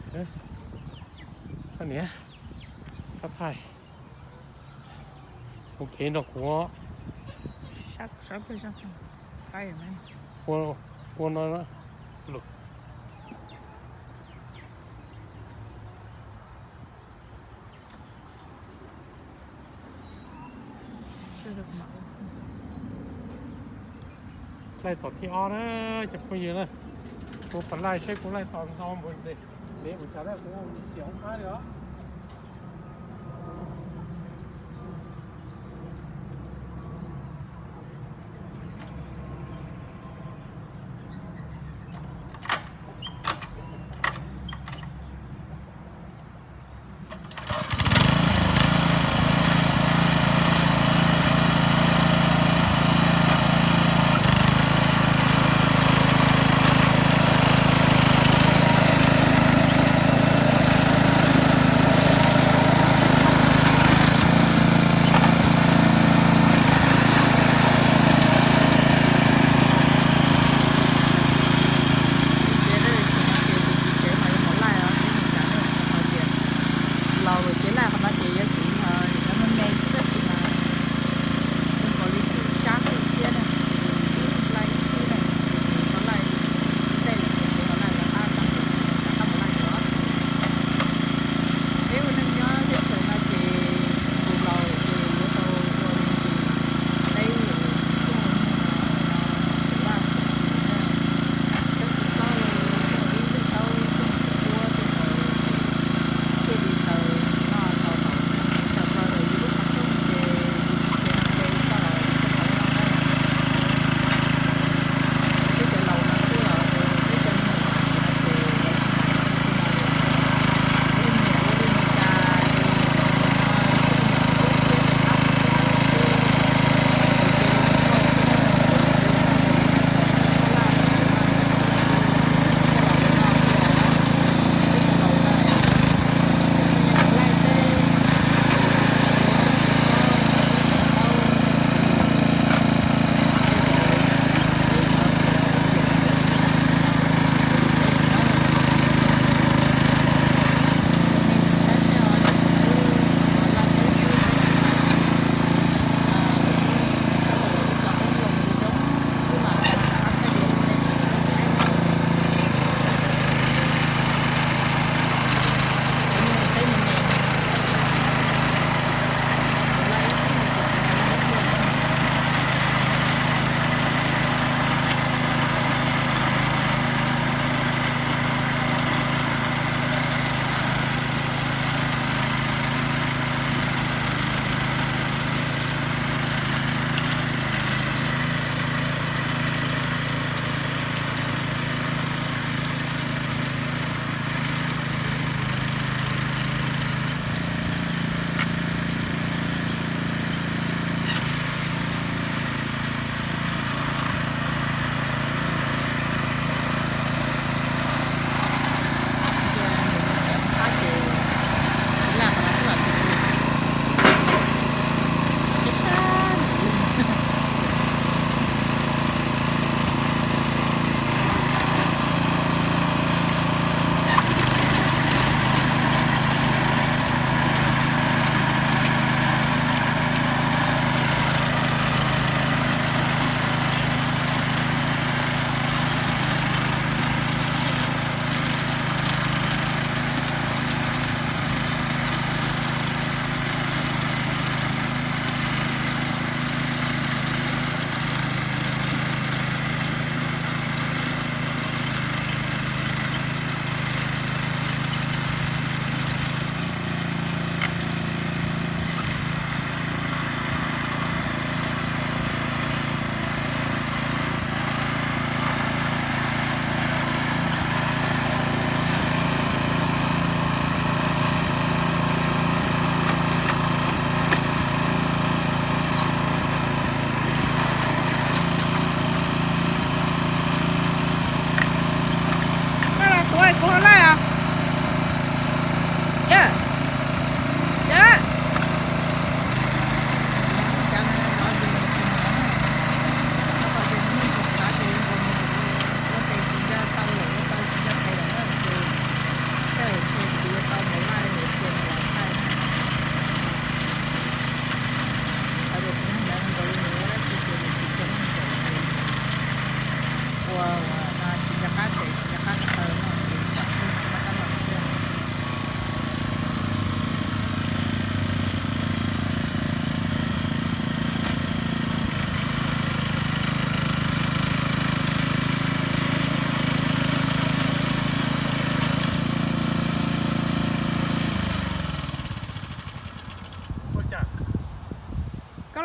Koj niam, koj thaij, kuv kev nrog kuv, ua, ua no, lus, laij tom thib ob na, cov phooj ywg na. Kuv pom laij seb kuv laij tos ntau npaum li, kuv xav tias kuv xiam qab li os.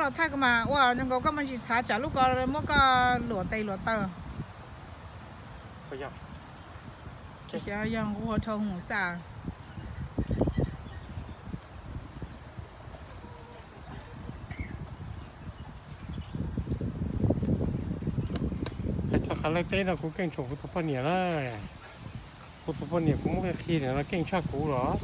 Thaij koj mas ua zoo nkaus koj muaj ntsis txhav tsam lub ko muab koj luam tes luam taw. Xyov yog nqua dhau mus xwb. Hais txog qhov laj teb no kuv keej tshuam kuv tus poj niam na. Kuv tus poj niam kuv muab qhia qhia no keej tshaj kuv los.